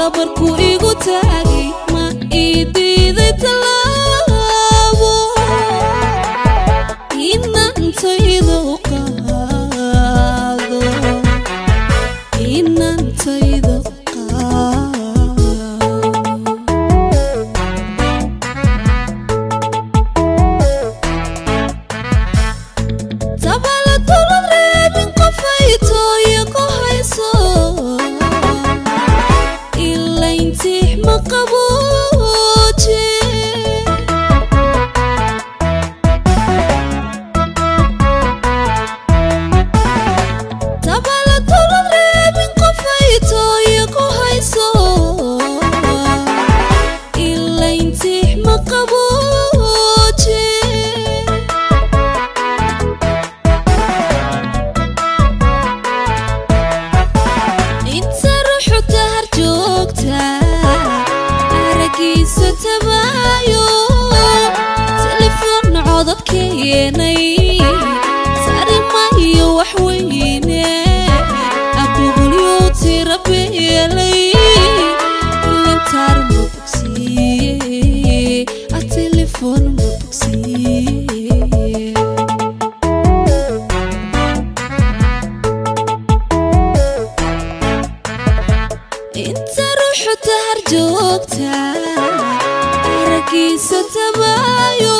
Tabarku igu taagay ma ii diiday tallaabo inantayda u qaado, inantayda u qaado. Tabala tulad reebin qofay tooyo ku hayso, ilayntiix ma qabooje. Tabala tulad reebin qofay tooyo ku hayso, ilayntiix ma qabooje. Inta ruuxu tahar joogta aragiisa tabaayo, telefoon codad keenay sarimayo wax weyne abuqulyu tira beelay, ilantaar ma bogsiye, a telefoon ma bogsiye. Inta ruuxu tahar joogta aragiisa tabaayo,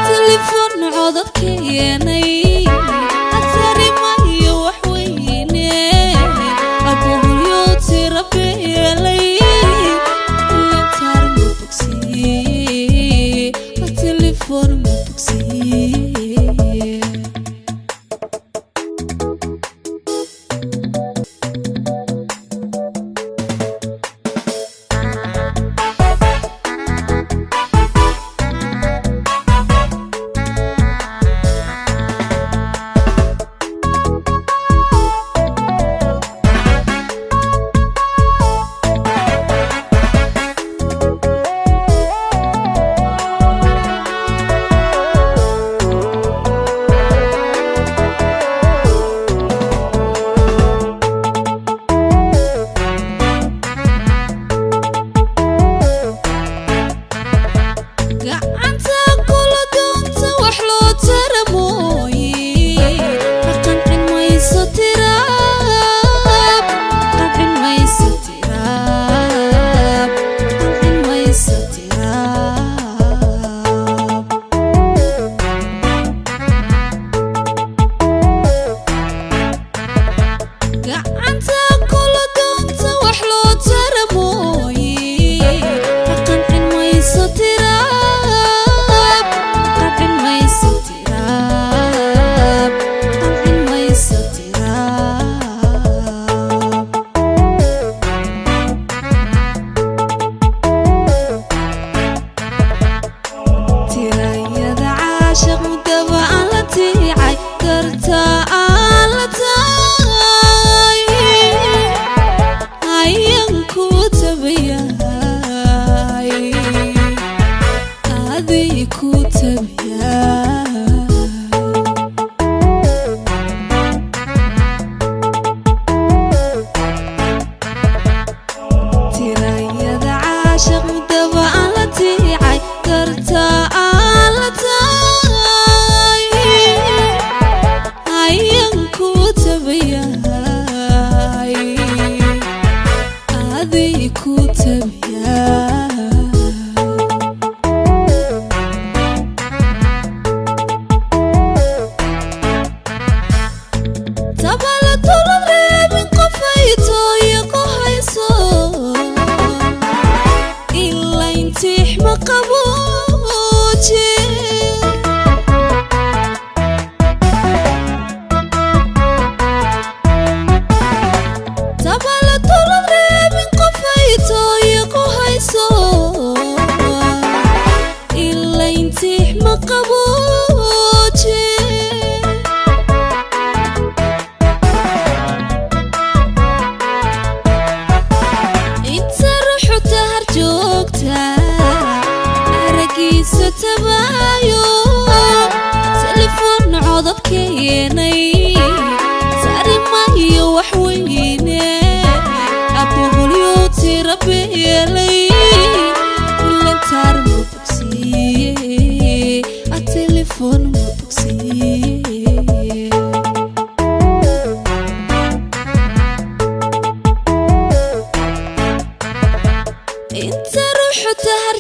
telefoon codad keenay atarimayo wax weyne abuhulyo tira beelay, ilantaar ma bogsiye, telefoon ma bogsiye.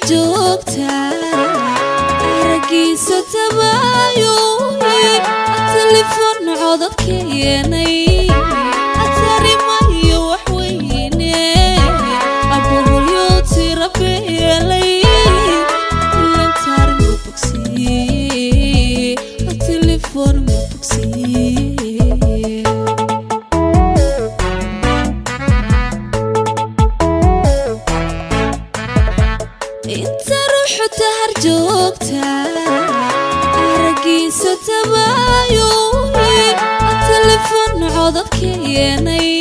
Joogta aragiisa tabayo, telefoon codad keenay, atarimayo waxweyne aboholyo tira beelay ilantaar ma bogsiye, telefoon ma bogsiye. Inta ruuxu tahar joogta aragiisa tabayo, telefoon codad keenay.